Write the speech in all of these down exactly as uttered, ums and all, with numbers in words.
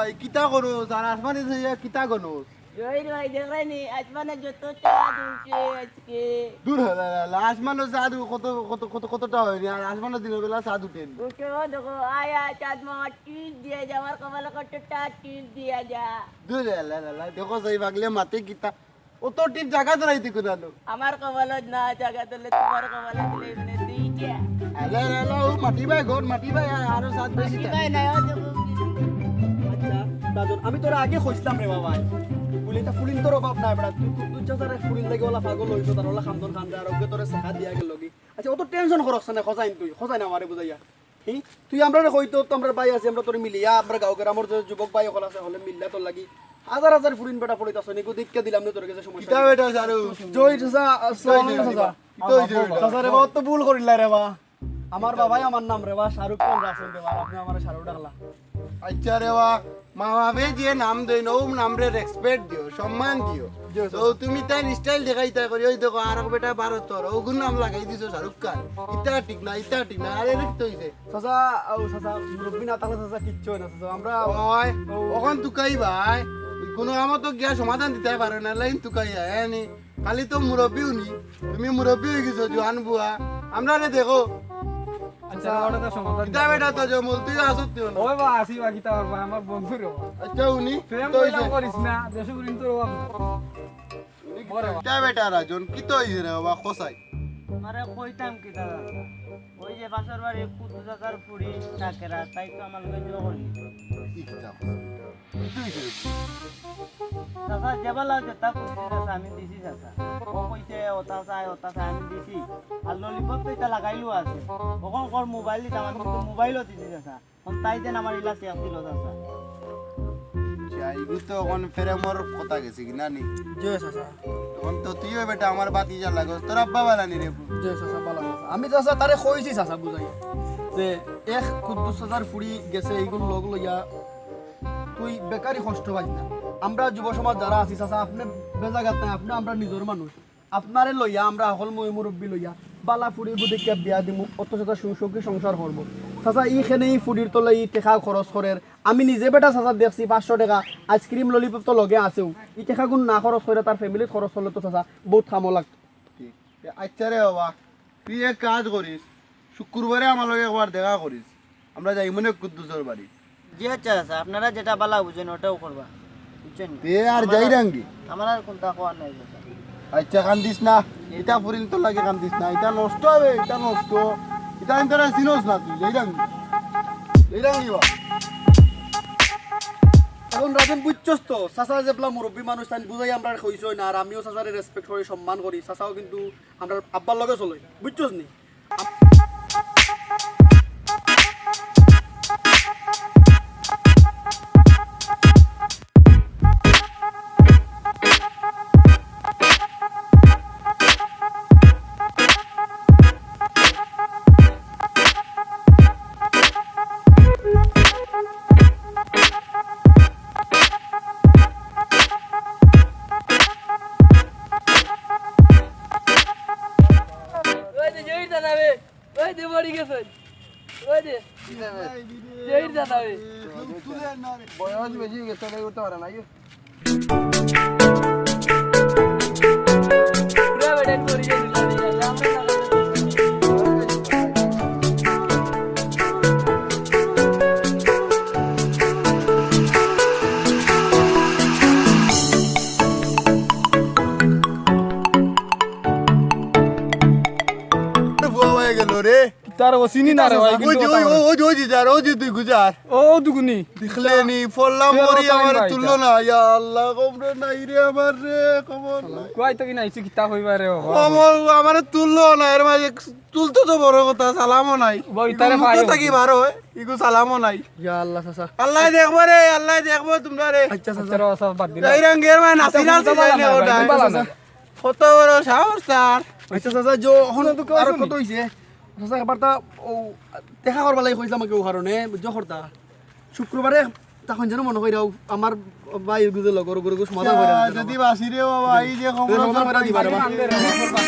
এই কিতা করো? আর আসমানে যে ইয়া কিতা করো? জহির ভাই, দেখরায়নি, আসমানে যত চাঁদ উঠছে আজকে। দূর হ, লা, লা, লা, আসমানো চাঁদ কত, কত, কত, কতটা হয়নি, আর আসমানো দিনের বেলা চাঁদ উঠেনি। উঠো, দেখো, আয়, আয়, চাঁদ মামা টিপ দিয়া যা, আমার কপালে কতটা টিপ দিয়া যা। দূর হ, লা, লা, লা, দেখো, সেই পাগলে মাতে কিতা, অত টিপ জাগা ধরাই দিকো না লো। আমার কপালত না জাগা ধরলে তোমার কপালে দিলে এমনি দুইটা। আলা, আলা, আলা, ও মাটি ভাই, ঘর মাটি ভাই, আর, আরো সাত বেশি মাটি ভাই নাই, ও দেখো। আচ্ছা, রাজন, আমি তোরে আগে কইছিলাম রে বাবা, বলি, ইতা ফুরিন্তর অভাব নাই বেটা, তুই কুদ্দুস চাচার এক ফুরিন লাগি ওলা পাগল অইছো, তার ওলা খান্দন খান্দে, আর ওকে তোরে শেখা দিয়া গেল কি। আচ্ছা, অত টেনশন করছ না, খোঁজাইন তুই, খোঁজাইন আমারে বুঝাইয়া। হি? তুই আমরারে কইতো তো আমরার ভাই আছে, আমরা তোরে মিলিয়া, আমরার গাঁও গ্রামর যে যুবক ভাই অকল আছে, হলে মিল্লা তোর লাগি। হাজার হাজার ফুরিন বেটা পড়িত আছে, নিকু দিককে দিলাম না তোর কাছে সমস্যা কিতা নাই। বেটা সারু? জয় চাচা, আসসালামু আলাইকুম চাচা। কিতা হইছে বেটা? চাচা রে বাবা, তো ভুল করিলা রে বাবা। আমার বাবাই আমার নাম রে বা, শাহরুখ খান রাসেল রে বা, আপনি আমারে শাহরুখ ডাকলা। আচ্ছা রে বা, মা বাপে যে নাম দেইন, ও নামরে রেসপেক্ট দিও, সম্মান দিও। জি, তো স্যার। তুমি তাই স্টাইল দেখাই তাই করি, ওই দেখো আর এক বেটা ভারতর, ওগুর নাম লাগাই দিছো শাহরুখ খান। ইতা ঠিক না, ইতা ঠিক না, আরে রে কিতা হইছে? চাচা, ও চাচা, মুরব্বি না থাকলে চাচা কিচ্ছু হয় না চাচা, আমরা ওই, ও। অখন তুকাই ভাই, কোনো কামো তো গিয়া সমাধান দিতে পারে না, লাইন তুকাই যায়, হ্যাঁ নি? খালি তো মুরব্বি উনি, তুমি মুরব্বি হয়ে গেছো, জোয়ান বুয়া, আমরারে দেখো। আচ্ছা, ওটা তো সমাধান কিতা বেটা তো জমল, তুই আসত তুই না। ওই বা, আসি বা, কিতা করবা, আমার বন্ধু রে বা। আচ্ছা, উনি প্রেম তো কইলাম হইছে। করিস না, দেশে করিস তোর বাবা। উনি কিতা বেটা রাজন, কিতা হইছে রে বাবা, খোসাই? আরে কইতাম কিতা দাদা, ওই যে পাশের বাড়ি কুদ্দুস চাচার ফুড়ি চাকেরা, তাই তো আমার লগে জুয়া করলি। কি কিতা খোসাই? চাচা, যেবালা যেতা কইছি চাচা, আমি দিছি চাচা। ও কইছে, "ওতা চাই, ওতা চাই", আমি দিছি। আর ললিপপ তো ইতা লাগাইলো আছে। অখন কর মোবাইল দিতাম, আমি কিন্তু মোবাইলও দিছি চাচা। অখন তাই যেন আমার ইলা চেক দিল চাচা। আচ্ছা, ইগু তো অখন প্রেমর কথা গেছে কি না নি? জি চাচা। অখন তো তুইও বেটা আমার ভাতিজা লাগস, তোর আব্বা বালা নি রে? জি চাচা, বালা চাচা। আমি চাচা তারে কইছি চাচা বুঝাই যে এক কুদ্দুস চাচার ফুড়ি গেছে, ইগুর লগ লইয়া তুই বেকারি কষ্ট পাইস না। আমরা যুব সমাজ যারা আছি চাচা, আপনে বেজাগাত নাই, আপনে আমরার নিজর মানুষ। আপনারে লইয়া, আমরা হকল ময় মুরব্বি লইয়া বালা ফুড়ি গুদিকে বিয়া দিমু, অত চাচা সু-, সুখী সংসার করবো। চাচা, ইখানে ই ফুড়ির তলে ই টেকা খরচ করের, আমি নিজে বেটা চাচা দেখছি পাঁচশো টেকা আইসক্রিম ললিপপ তো লগে আছেউ, ই টেকাগুন না খরচ করিয়া তার ফ্যামিলিত খরচ করলে তো চাচা বউত কামো লাগতো। ঠিক। এ, আচ্ছা রে বাবা, তুই এক কাজ করিস, শুক্রবারে আমার লগে একবার দেখা করিস, আমরা যাইমুনে কুদ্দুসর বাড়ি। জি আচ্ছা, আচ্ছা, আপনারা যেটা বালা বুঝেন ওটাও করবা, বুঝছেন? তে আর আমার যাই আর, রাঙ্গি। আমার আর কোনটা কওয়ার নাই, চাচা। আচ্ছা, কান্দিস না, ইতা ফুরিন্তর লাগি কান্দিস না, ইতা নষ্ট হবে, ইতা নষ্ট, ইতা ইন্তরা চিনস না তুই, যাই রাঙ্গি, যাই রাঙ্গি বা। এখন রাজন বুঝছস তো, চাচা যেবলা মুরব্বি মানুষ, তাইন বুঝাই আমরারে কইছইন, আর আমিও চাচারে রেসপেক্ট করি, সম্মান করি, চাচাও কিন্তু আমরার আব্বার লগে চলে, বুঝছস নি? ওই যে জহির দাদা বে, ওই যে মরি গেছে, ওই যে জহির দাদা বে। বয়স বেশি হয়ে গেছে, তাই উঠতে পারে না। পুরা বেটা মরি গেছে। বুয়া হয়ে গেল রে। তার ও চিনি না রে ভাই, ওই কিন্তু যে, ওই, ওই, ওই যে, ওই যে যার, ওই যে দুই গুজার। ও, ও দুগুনি। দেখলে নি, ফল্লাম তুই আর করি অত আমার আইন তুললো বাইটা। না। ইয়া আল্লাহ, কবর নাই রে আমার রে, কবর নাই। কই তো কি নাই, তুই কিতা কইবা রে বাবা? কবর আমারে তুললো না, এর মাঝে তুলতো তো বড় কথা, সালামও নাই। বই তারে ইগু মুখো পাইও। থাকি বার হয়, ইগু সালামও নাই। ইয়া আল্লাহ, চাচা। আল্লাহ দেখবো রে, আল্লাহ দেখবো তোমরা রে। আচ্ছা, চাচা। আচ্ছা, রে, সব বাদ দিন। এই রঙের মাঝে নাচি নাচি বালা যাই না, না, ওটা। বালা না। কত বড় সাহস তার। আচ্ছা, চাচা, জো, এখন তো কেউ আর আইসো নি? কত হইছে? চাচা, একবার তা, ও, দেখা করবার লাগি কইছিলাম, কেউ কারণে, বুঝছো, করতা। শুক্রবারে তখন যেন মনে কইরাও, আমার ভাই গুজে লগর গুরু সমাধান করে আচ্ছা, দিতে যদি হবে। বাসি রে বাবা, এই যে এই কমলা সমাধান করে দিবা রে বাবা। বাবা।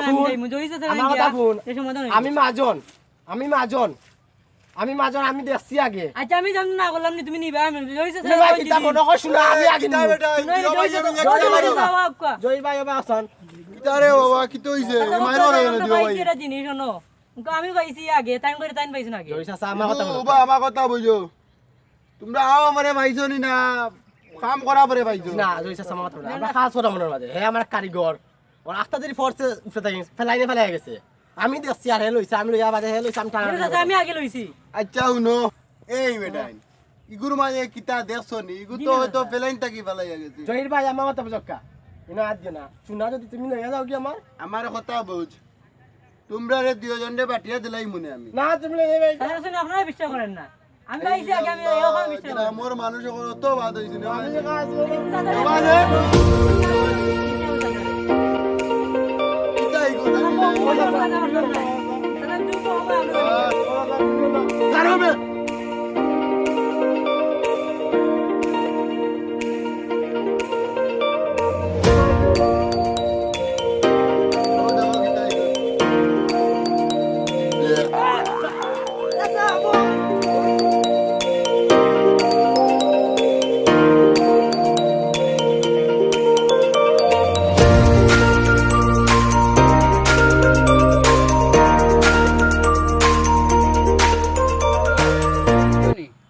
আমি হুন, যাইমু, জহির চাচা আমার কথা হুন। আমি মাজন, আমি মাজন, আমি দেখছি আগে। আচ্ছা, আমি জানি না, করলাম নি, তুমি নিবা, আমি জহির চাচা তুমি ভাই কিতা মনে কয় শুনো, আমি আগে নিমু। জহির ভাই, ও বা আছইন। কিতা রে বাবা, কিতা অইছে? এই মাইর মারা গেল দিও ভাই। এটা জিনিস শোনো। আমি পাইছি আগে, তাইন করে তাইন পাইছো নাকি? জহির চাচা, আমার কথা হুনো। ও বা, আমার কথা বুঝো। তুমরা আও আমারে পাইছো নি না, কাম করা পরে পাইছো। না, জহির চাচা, আমার কথা হুনো। আমরা কাজ করা মনের মাঝে। হে আমার কারিগর। ওর আখতা দেরি ফোর্সে উঠে থাকি, ফেলাই না ফেলাই গেছে। আমি দেখছি আর হে লইছে, আমি লইয়া বাদে হে লইছে, আমি টানা জহির চাচা, আমি আগে লইছি। আচ্ছা, হুনো, এই বেটাইন, ইগুর মাঝে কিতা দেখছো নি? ইগু তো হয়তো ফেলাইন থাকি ফেলাইয়া গেছে। জহির ভাই, আমার কথা বুঝক্কা। ইনো আত দিও না। শোনা যদি তুমি লইয়া যাও কি আমার? আমার কথা বুঝ। তুমরারে দুইজনরে বাটিয়া দিলাই মনে আমি। না, তুমি লইয়া যাবে। স্যার, আসলে আপনারা বিশ্বাস করেন না। আমি পাইছি আগে, আমি এই ওখানে বিশ্বাস করেন না। গ্রামর মানুষ অকল অত বাদ অইছে না। আমি কাজ করি। দাদা, দাদা। কিতা ইগু? দাদা, দাদা, দাদা, দাদা। দাদা, দুটো হবে আমরা। কারণে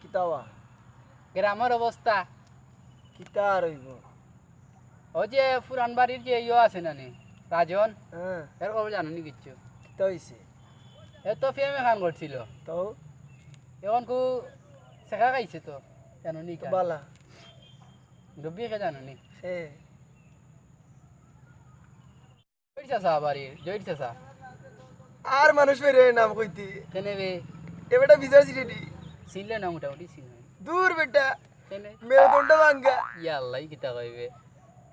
কিতা বা? গ্রামর অবস্থা? কিতা আর অইবো? অউ যে পুরান বাড়ির যে ইয়ো আছে না নি, রাজন, হ্যাঁ। এর খবর জানো নি কিচ্ছু? কিতা অইছে? এ তো প্রেম এখান করছিল। তো? এখন কু শেখা খাইছে তো, জানো নি তো কেন? বালা। রব্বি কে জানো নি? হে। জহির চাচা বাড়ির, জহির চাচা। আর মানুষ বেরে নাম কইতে। কেনে বে? এ বেটা বিচার সিটি। চিনলে না মোটামুটি চিনলে। দূর বেটা। কেনে? মেরুদণ্ড ভাঙ্গা। ইয়া আল্লাহ, ই কিতা কইবে?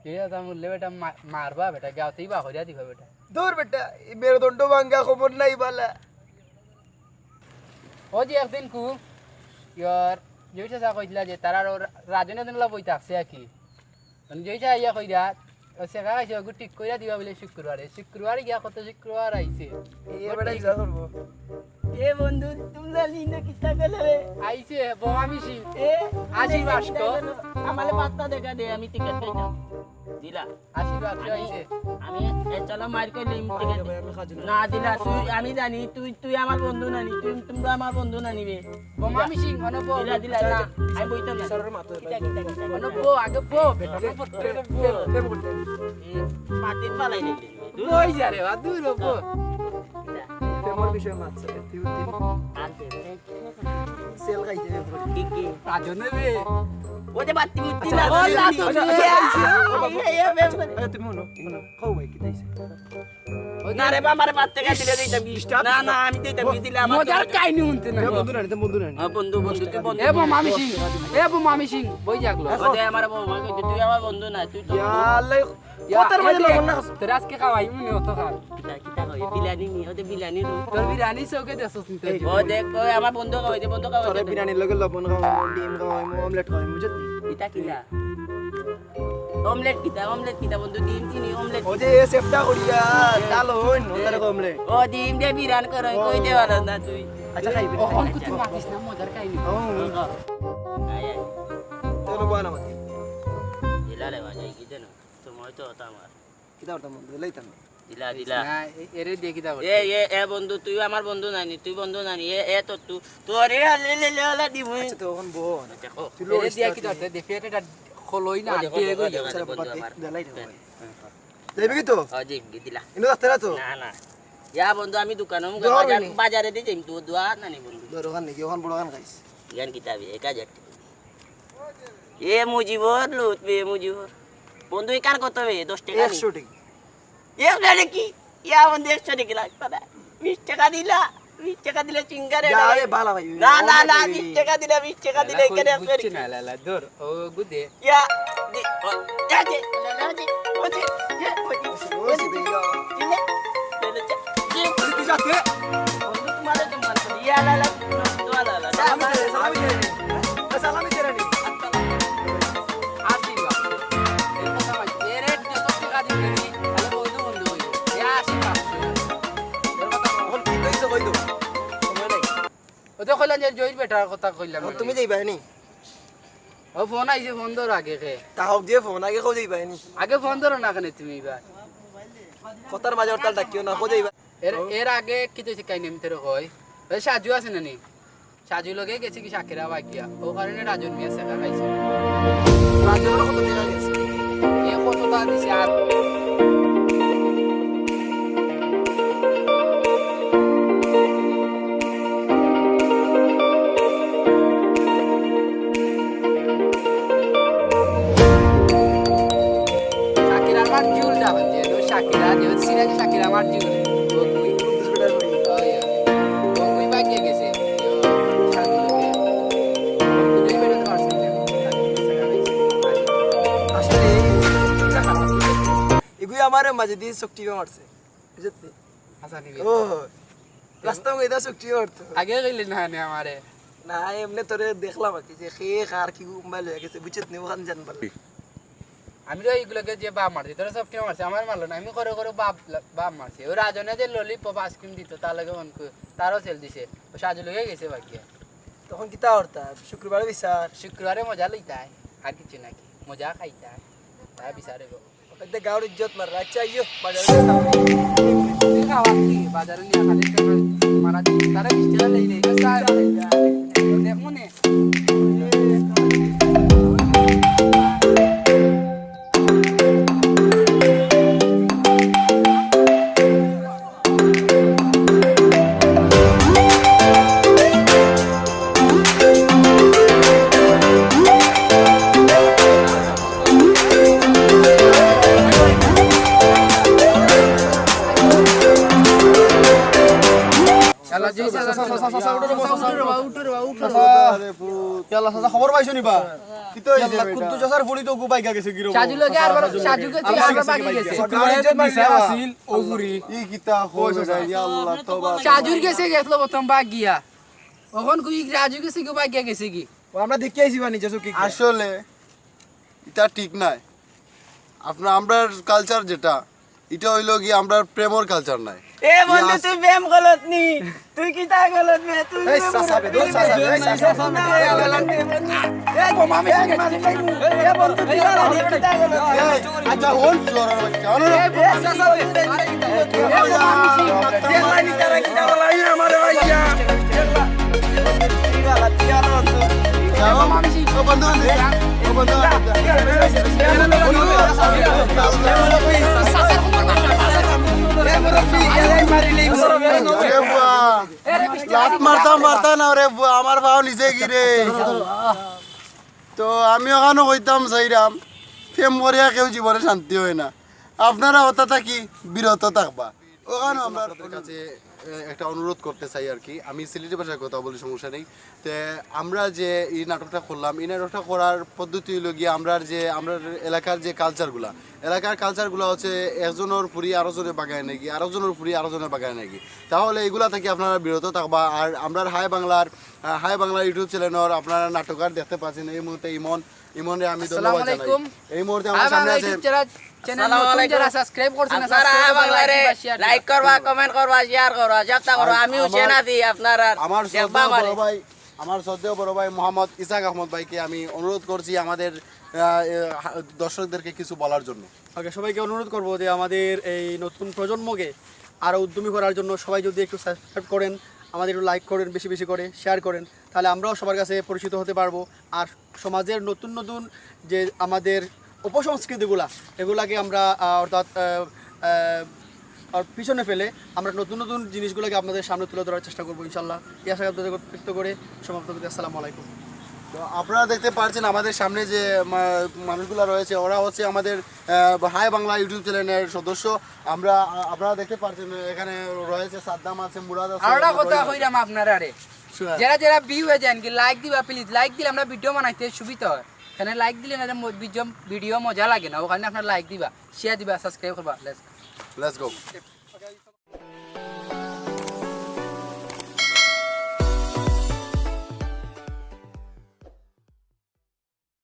জহির চাচা মরলে বেটা মা-, মারবা বেটা, গাঁওতেই বা করিয়া দিবা বেটা। দূর বেটা, এই মেরুদণ্ড ভাঙ্গা খবর নাই বালা। ও যে একদিন কু, ইয়ার, জহির চাচা কইছিলা যে তারার ও রা-, রাজনে দিনলা বই থাকছে আর কি। মানে জহির চাচা ইয়া কইরা, ও শেখা খাইছে, ওগু ঠিক কইরা দিবা বলে শুক্রবারে। শুক্রবারে গিয়া কত শুক্রবার আইছে। এ বেটা ইচ্ছা করবো। এ বন্ধু, তুমরা লিন্দে কিতা পেলে রে? আইছে, বোমা মিছিল। এ, আশি বাস্ক। আমারে পাত্তা দেখা দে, আমি টিকিট পাইতাম। দিলা। আশি বাস্ক আইছে। আমি এ চলো মার কই লিম টিকিট। না দিলা, তুই, আমি জানি, তুই, তুই আমার বন্ধু নানি, তুই, তুমরা আমার বন্ধু নানি বে। বোমা মিছিল, মনে বো। দিলা, দিলা, না, আমি বইতাম না। সরর মাতো। কিতা, কিতা, কিতা? মনে বো, আগে বো, বেটা, মনে বো, বো। এ, মাটিত ফালাই দিলি। বই যা রে, বা, দূর হ, বো। প্রেমর বিষয়ে মাত চলে, তুই উঠলি। আনতে, সেল খাইতে হবে। কি, কি? রাজনে রে। ও যে বাত্তি বুত্তি আচ্ছা, না, ও না, তো এই, এই, এই, এই, এই, এই, আরে, তুমি হুনো, হুনো। কও ভাই, কিতা অইছে? না রে বা, আমারে পাত্তা দিলে দিতাম কি? না, না, আমি দিতাম কি? দিলে আমার মজার কাহিনী হুনতে না। এ বন্ধু না, এ বন্ধু না। হ্যাঁ, বন্ধু, বন্ধু, তুই বন্ধু। এ বোমা মিছিল, এ বোমা মিছিল, বই যাকলো। ও দে, আমার বউ, আমার বন্ধু, তুই আমার বন্ধু না, তুই তো ইয়া আল্লাহ, ইয়া, কথার মাঝে এ দে, লবণ না খাস। তোর আজকে খাওয়াই, মনে অত খা। কিতা, কিতা কই? বিলানি নি, ও দে বিলানি রু। তোর বিরিয়ানি চোখে দেখছস নি তুই? ও দেখ, ওই আমার বন্ধু খাওয়াই দে, বন্ধু খাওয়াই দে। তোরে বিরিয়ানির লগে লবণ খাওয়াই, ডিম খাওয়াই, অমলেট খাওয়াই, বুঝলি? কিতা, কিতা? অমলেট কিতা, অমলেট কিতা বন্ধু, ডিম চিনি, অমলেট। ও যে এ সেফটা করিয়া, ডাল হইন, ওটারে অমলেট। ও ডিম দে বিরান করো, কই দে ভালো না তুই। আচ্ছা, খাইবে। ও, অন কুতু মাতিস না, মজার কাহিনী। ও। আয়, আয়। চলো, বল আমাকে। দিলা রে বাজাই, কি দেন? সময় তো হতা আমার। কিতা করতাম বন্ধু, এলাই তো আমি। দিলা, দিলা। না, এ-, এরে দিয়ে কিতা করতে? এ, এ, এ বন্ধু, তুই আমার বন্ধু নানি, তুই বন্ধু নানি, এ, এ তো তু-, তোরে লে, লে, লে, লে, দিব। আচ্ছা, তো এখন বল। দেখো। তুই এরে লড়িস দিয়ে না কিতা তুই। করতে? দেখি, এটা, এটা খোলোই না, ও দেখো, আটকে দেখো, গই। দেখো, আচ্ছা, বন্ধু বাদ দে, আমার। দিলাই তো ভাই। যাইবে কি তো? ও, জি, জি, দিলা। ইনো রাখতে না তো? না, না। ইয়া বন্ধু, আমি দোকানে মুখে দোয়া বাজার, হয়নি। বাজারে দিয়ে যাইম, তো দোয়া নানি বন্ধু। দোয়া দোকান নাকি? ওখান বড় খান খাইস। জ্ঞান কিতাবে, একা যাক। এ মুজিবর লুট বে, মুজিবর। বন্ধু, এখান কত বে? দশ টাকা নি? একশো টাকা। একশো টাকা কি? ইয়া বন্ধু, একশো টাকা লাগতো না। বিশ টাকা দিলা, বিশ টাকা দিলে সিঙ্গারা যা এটা রে, বালা ভাই, না, না, অনেক না, রে। বিশ টাকা দিলে, বিশ টাকা দিলে এলা এখানে কই একশো বুঝছে টাকা। না, লালা, ধর, ও গুদে। ইয়া, দি, ও, যা দে, লালা, দে, ও দে, ইয়া, ও দে, ও দে, ও দে, ইয়া। দিলে, দিলে, যা, দে। ওই তুই যাতে। বন্ধু, তোমার তো মার করি। ইয়া, লালা, দোয়া লালা, যা, সালামি দে, সালামি দে। এ, সালামি দে রে। আশীর্বাদ। এর কথা ভাই, এ রেট যত টাকা দিবি, তাহলে বন্ধু বন্ধু হইব। এ আশীর্বাদ। ও তো কইলাম যে জহির বেটার কথা কইলাম ও, আমি। তুমি যাইবায় নি? ও ফোন আইছে, ফোন ধরো আগে কে। তা হোক যে ফোন আগে কও যাইবায় নি? আগে ফোন ধরো না কেনে তুমি এবার? কথার মাঝে হরতাল ডাকিও না, কও যাইবায়? এর, এর আগে কিতা শিখাই নিম তোরে কই? ওই সাজু আছে না নি? সাজু লগে গেছে কি শাকিরা বাগিয়া? ও কারণে রাজন মিয়া শেখা খাইছে। রাজন কত টাকা গেছে? এ কত টাকা দিছে আর? শাকিরা আমার জুল যাবেন যে, ও শাকিরা যে, ও সিরাজি শাকিরা আমার জুল। ও তুই, ও ইয়া। ও তুই বাগিয়ে গেছে। ও শাকিরা। তুই বেরোতে পারছিস না। আসলে এই, এগুই আমার মাঝে দিয়ে চোখ টিপে মারছে। বুঝতে? হাসানি ও, রাস্তা মধ্যে এটা চুক্তি করতো। আগে কইলে না নে আমারে। না, এমনে তোরে দেখলাম আর কি, যে কে কার কি মোবাইল হয়ে গেছে, বুঝছত নি, ওখান জানবার। আমি তো এইগুলোকে যে বাপ মারছি, তোরা সব কেউ মারছে, আমার মারলো না। আমি করে করে বাপ, বাপ মারছি। ওই রাজনে যে ললিপপ আইসক্রিম দিত, তার লগে ফোন করে, তারও সেল দিছে। ও সাজু লগে গেছে বাগিয়া। তখন কিতা করতা? শুক্রবারে বিচার। শুক্রবারে মজা লইতাই, আর কিছু নাকি, মজা খাইতাই, তাই বিচারে গো। এতে গাঁওর ইজ্জত মাররা। আচ্ছা, আইও, বাজারে যাইতাম। তুই খাওয়া কি? বাজারে নিয়ে খালি একটা মারা দিস। তারা বিশ টাকা নেই, নেই। দেখো নে। ইয়াল্লা, চাচা, খবর পাইছো নি বা? কিতা হইছে ইয়াল্লা, বেটা? কুদ্দু চাচার ফুড়ি তো গু বাইগা গেছে গিরো। সাজু লগে আর বার সাজু গেছে, আর বার বাকি গেছে। শুক্রবারে যে বিচার আছিল, ও ফুড়ি। ই কিতা কইছে বেটা? ইয়াল্লা, তওবা। সাজুর গেছে গেছলো প্রথম বাগিয়া। অখন কই রাজু গেছে কি বাগিয়া গেছে কি? ও আমরা দেখি আইছি বা নিজে চোখে কি? আসলে ইটা ঠিক নায়। আপনার, আমরার কালচার যেটা, ইটা অইলো কি আমরার প্রেমর কালচার নায়। এ বন্ধু, ইয়া তুই প্রেম গলত নি, তুই কিতা গলত বে? তুই এই প্রেম চাচা বে, গলত নি। দোস্ত চাচা বে, এই চাচা বে। না, না, না, না, না, না। এ, বোমা আমি এ, শিখেছি। এ বন্ধু, তুই কিতা গলত নি? এই, আচ্ছা, হন, চোরের বাচ্চা, হন। এ, বোমা আমি শিখেছি। এ, বোমা আমি শিখেছি। এ, লাইনি তারা কিতা বলা, এই আমারে ভাইয়া। যাও। ও বন্ধু, ও বন্ধু। এ মুরব্বি, এ মারিলে। ওরে বুয়া, লাত মারতা মারতা না রে বুয়া, আমার পাও নিচে গিরে। তো আমি অখানো কইতাম চাইরাম, প্রেম করিয়া কেউ জীবনে শান্তি হয় না। আপনারা ওটা থাকি বিরত থাকবা। অখানো আমরা আপনাদের কাছে, এ, একটা অনুরোধ করতে চাই আর কি। আমি সিলেটি ভাষায় কথা বলি, সমস্যা নেই। তে আমরা যে এই নাটকটা করলাম, এই নাটকটা করার পদ্ধতি হইলো গিয়া আমরার যে, আমরার এলাকার যে কালচারগুলা, এলাকার কালচারগুলা হচ্ছে একজনর ফুড়ি আরোজনে বাগায় নাকি, আরোজনর ফুড়ি আরোজনে বাগায় নাকি। তাহলে এগুলা থাকি আপনারা বিরত থাকবা। আর আমরার হাই বাংলার, আহ, হাই বাংলা YouTube চ্যানেলর আপনারা নাটককার দেখতে পাচ্ছেন এই মুহূর্তে ইমন, ইমনরে আমি ধন্যবাদ জানাই। আসসালামু আলাইকুম। এই মুহূর্তে আমার হাই সামনে বাংলা আছে YouTube চ্যানেল, চ্যানেল নতুন যারা সাবস্ক্রাইব করছেন না, আপনারা সাবস্ক্রাইব হাই বাংলারে করবা, শেয়ার করবা। লাইক করবা, কমেন্ট করবা, শেয়ার করবা, যাত্রা করবা। আর আমি আমার, হুসেন আছি, আপনারা আমার দেখবা শ্রদ্ধেয় আমারে। বড় ভাই, আমার শ্রদ্ধেয় বড় ভাই মোহাম্মদ ইসাক আহমদ ভাইকে আমি অনুরোধ করছি আমাদের, আহ, এ, হা-, দর্শকদেরকে কিছু বলার জন্য। ওকে, সবাইকে অনুরোধ করবো যে আমাদের এই নতুন প্রজন্মকে আরও উদ্যমী করার জন্য সবাই যদি একটু সাবস্ক্রাইব করেন, আমাদের একটু লাইক করেন, বেশি বেশি করে শেয়ার করেন, তাহলে আমরাও সবার কাছে পরিচিত হতে পারবো। আর সমাজের নতুন নতুন যে আমাদের অপসংস্কৃতিগুলা, এগুলাকে আমরা, আহ, অর্থাৎ, আহ, আহ, আর পিছনে ফেলে আমরা নতুন নতুন জিনিসগুলোকে আপনাদের সামনে তুলে ধরার চেষ্টা করবো ইনশাল্লাহ। এই আশা ব্যক্ত করে সমাপ্ত করছি। আসসালামু আলাইকুম। তো আপনারা দেখতে পাচ্ছেন আমাদের সামনে যে মা-, মানুষগুলা রয়েছে, ওরা হচ্ছে আমাদের, আহ, হাই বাংলা YouTube চ্যানেলের সদস্য। আমরা, আ-, আপনারা দেখতে পাচ্ছেন এখানে রয়েছে সাদ্দাম আছে, মুরাদ আছে, আরোটা কথা রয়েছে। কইরাম আপনারারে। শুনা। যারা যারা ভিউ এ যান কি লাইক দিবা, প্লিজ। লাইক দিলে আমরা ভিডিও বানাইতে সুবিধা হয়। এখানে লাইক দিলে না যে ম-, ভিডিও, ভিডিও মজা লাগে না, ওখানে আপনারা লাইক দিবা, শেয়ার দিবা, সাবস্ক্রাইব করবা। Let's go। Let's go।